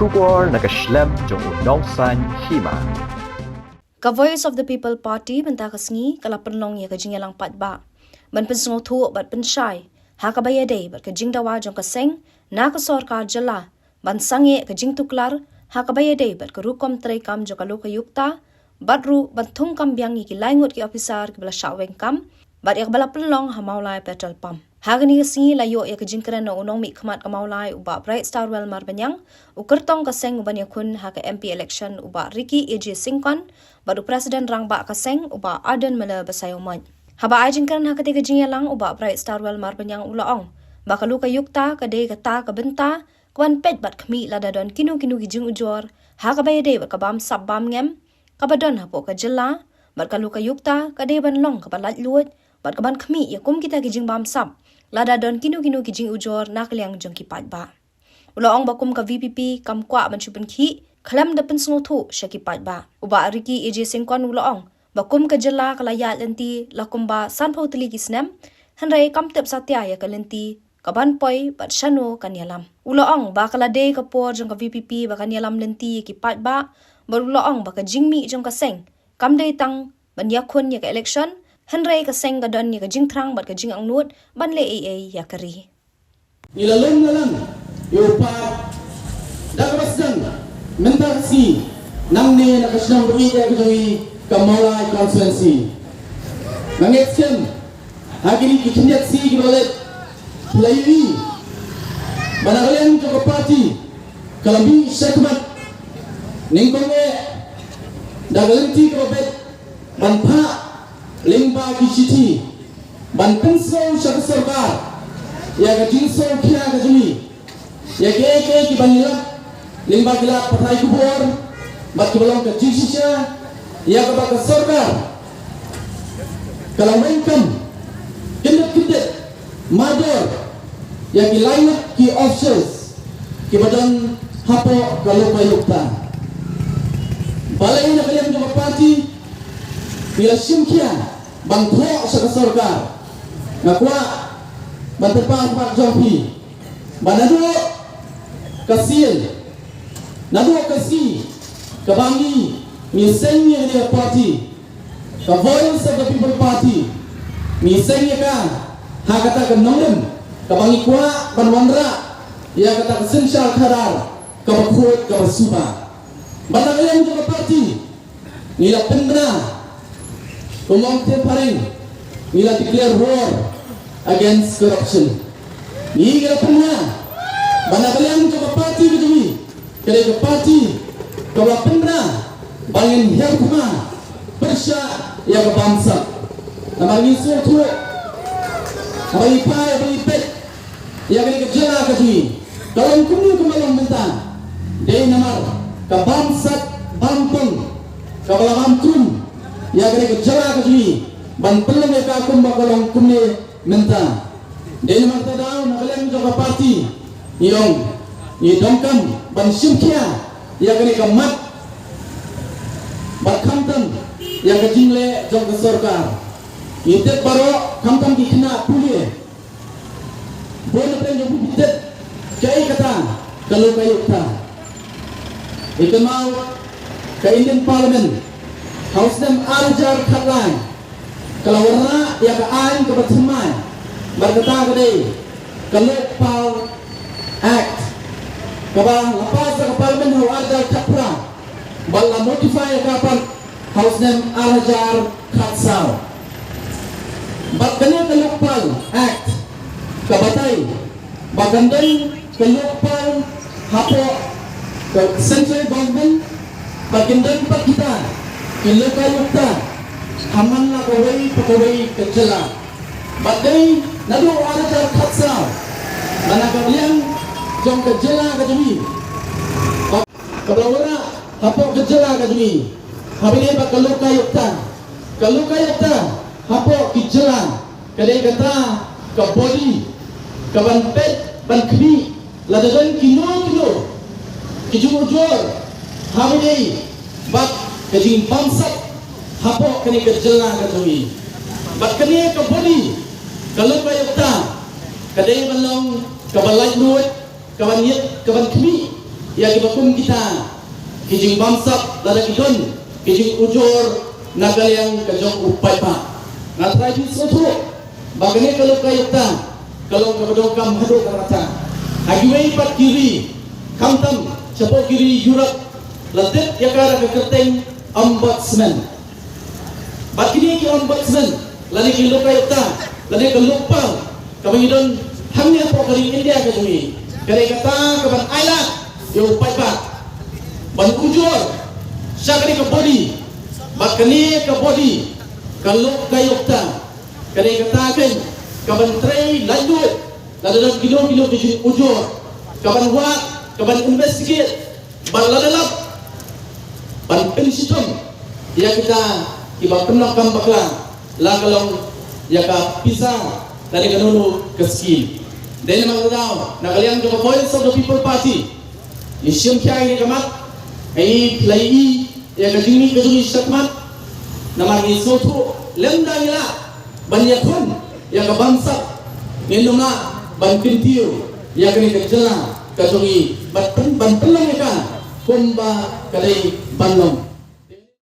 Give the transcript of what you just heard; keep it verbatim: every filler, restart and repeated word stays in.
Khubor na ka shlem jong u nongsaiñ hima. Ka Voice of the People Party mynta ka sngi ka la pynlong ïa ka jingïalang paidbah ban pynsngewthuh bad pynshai ha kaba ïadei bad ka jingdawa jong ka seng na ka sorkar jylla ban sangeh ka jingtuklar ha kaba ïadei bad ka rukom treikam jong ka Lokayukta, bad ruh ban thungkam biang ïa ki lai ngut ki ophisar kiba la shah weng kam bad ïa kaba la pynlong ha Mawlai Petrol Pump. Ha kane ka sngi la ïoh ïa ka jingkren na u nongmihkhmat ka Mawlai u Bah Brightstarwell Marbaniang, u kyrtong ka seng uban ïakhun ha ka M P election u Bah Ricky A J Syngkon, bad u President Rangbah ka seng u Bah Ardent Miller Basaiawmoit. Haba ai jingkren ha katei ka jingïalang u Bah Brightstarwell Marbaniang u la ong ba ka Lokayukta ka dei kata ka bynta kaban peit bad khmih lada don kino kino ki jingujor ha kaba ïadei bad ka bamsap bamngem kaba don hapoh ka jylla, bad ka Lokayukta ka dei ban long kaba laitluid bad kaban khmih ïa kum kita ki jingbamsap lada don kino kino ki jingujor na ka liang jong ki paidbah. U la ong ba kum ka V P P kam kwah ban shu pynkhih khlem da pynsngewthuh sha ki paidbah. U Bah Ricky A J Syngkon u la ong ba kum ka jylla ka la ïaid lynti la kumba sanphew tylli ki snem, hynrei kam tip satia ïa ka lynti kaban poi bad shano kan ïalam. U la ong ba ka la dei ka por jong ka V P P ba kan ïalam lynti ïa ki paidbah, bad u la ong ba ka jingmih jong ka seng kam dei tang ban ïakhun ïa ka election, hynrei ka seng ka don ïa ka jingthrang bad ka jingangnud ban leh ei ei ïa ka ri. Ngi la lum la lang ïa u paid da kaba sdang mynta ka sngi nangne na ka shnong ba ïeit ka jong ngi, ka Mawlai constituency. Nga ngeit skhem ha kine ki khyndiat sngi kiba la leit, phi la ïohi ba na ka liang jong ka party ka la mih shakhmat nyngkong eh da ka lynti kaba beit ban phah lyngba ki shithi ban pynsngew sha ka sorkar ïa ka jingsngewkhia ka jong ngi, ïa kiei kiei kiba ngi lap lyngba ki lad pathai khubor bad kiba long ka jingshisha, ïa kaba ka sorkar ka la weng kam kyndit kyndit mardor ïa ki lai ngut ki officials kiba don hapoh ka Lokayukta. Balei na ka liang jong ka party ngi la shim khia ban thoh sha ka sorkar? Nga kwah ban tyrpang pat jong phi ba naduh ka sien, naduh ka sngi kaba ngi, ngi seng ïa ka party, ka Voice of the People Party, ngi seng ïa ka ha kata ka nongrim kaba ngi kwah ban wanrah ïa kata ka synshar khadar kaba khuid kaba suba. Bad na ka liang jong ka party ngi la pynbna, kumba ong ktien phareng, ngi la declare war against corruption. Ngi la pynbna ba na ka liang jong ka party ka jong ngi ka dei ka party kaba la pynbna ba ngin hiar thma pyrshah ïa ka bamsap. Namar ngi sngewthuh haba ngi phai, haba ngi peit ïa kane ka jylla ka jong ngi ka long kumno kumba long mynta, dei namar ka bamsap bampong kaba la bam krum ïa kane ka jylla ka jong ngi ban pynlong ïa ka kumba ka long kumne mynta. Dei namar kata daw na ka liang jong ka party ngi ong ngi donkam ban shim khia ïa kane ka mat bad khamtam ïa ka jingleh jong ka sorkar. Ngi tip baroh khamtam ki khynnah pule, bun na pdeng jong phi phi tip kaei kata ka Lokayukta. Ngi kynmaw ka Indian Parliament ha u snem ar hajar khatlai ka la wanrah ïa ka aiñ kaba thymmai, bad kata ka dei ka Lokpal Act, kaba la pass da ka Parliament ha u ar hajar khatphra bad la modify ïa ka pat ha u snem ar hajar khatsaw. Bad kane ka Lokpal Act ka batai ba kan don ka Lokpal hapoh ka central government, ba kin don pat kita ki Lokayukta ha man la kawei pa kawei ka jylla. Bad dei naduh ar hajar khatsaw ba na ka liang jong ka jylla ka jong ngi ba ka ba la wanrah hapoh ka jylla ka jong ngi, haba ïadei bad ka Lokayukta. Ka Lokayukta hapoh ki jylla ka dei kata ka body kaban peit ban khmih lada don kino kino ki jingujor haba ïadei bad ka jingbamsap hapoh kane ka jylla ka jong ngi. Bad kane ka body ka Lokayukta ka dei ban long kaba laitluid, kaban ïeit, kaban khmih ïa kiba kum kita ki jingbamsap lada ki don ki jingujor na ka liang ka jong u paidbah. Nga trai phi sngewthuh ba kane ka Lokayukta ka long kaba donkam haduh katta. Ha kiwei pat ki ri, khamtam shapoh ki ri Europe, la tip ïa ka da ka kyrteng Ombudsman. Bad kine ki Ombudsman, lane ki Lokayukta, lane ka Lokpal kaba ngi don hangne hapoh ka ri India ka jong ngi, ka dei kata kaban ailad ïa u paidbah ban ujor sha kane ka body. Bad kane ka body, ka Lokayukta, ka dei kata keiñ kaban trei laitluid lada don kino kino ki jingujor, kaban wad, kaban investigate, bad lada lap ban pynshitom ïa kita kiba pynlong kam bakla, la ka long ïa ka pisa lane kano kano ka skim. Dei namar kata, na ka liang jong ka Voice of the People Party, ngi shim khia ïa ka mat, ngi la ïohi ïa ka jingmih ka jong ngi shakhmat. Namar ngi sngewthuh lymda ngi lah ban ïakhun ïa ka bamsap, ngin ym lah ban kyntiew ïa kane ka jylla ka jong ngi ban pyn-, ban pynlong ïa ka kumba ka dei ban long.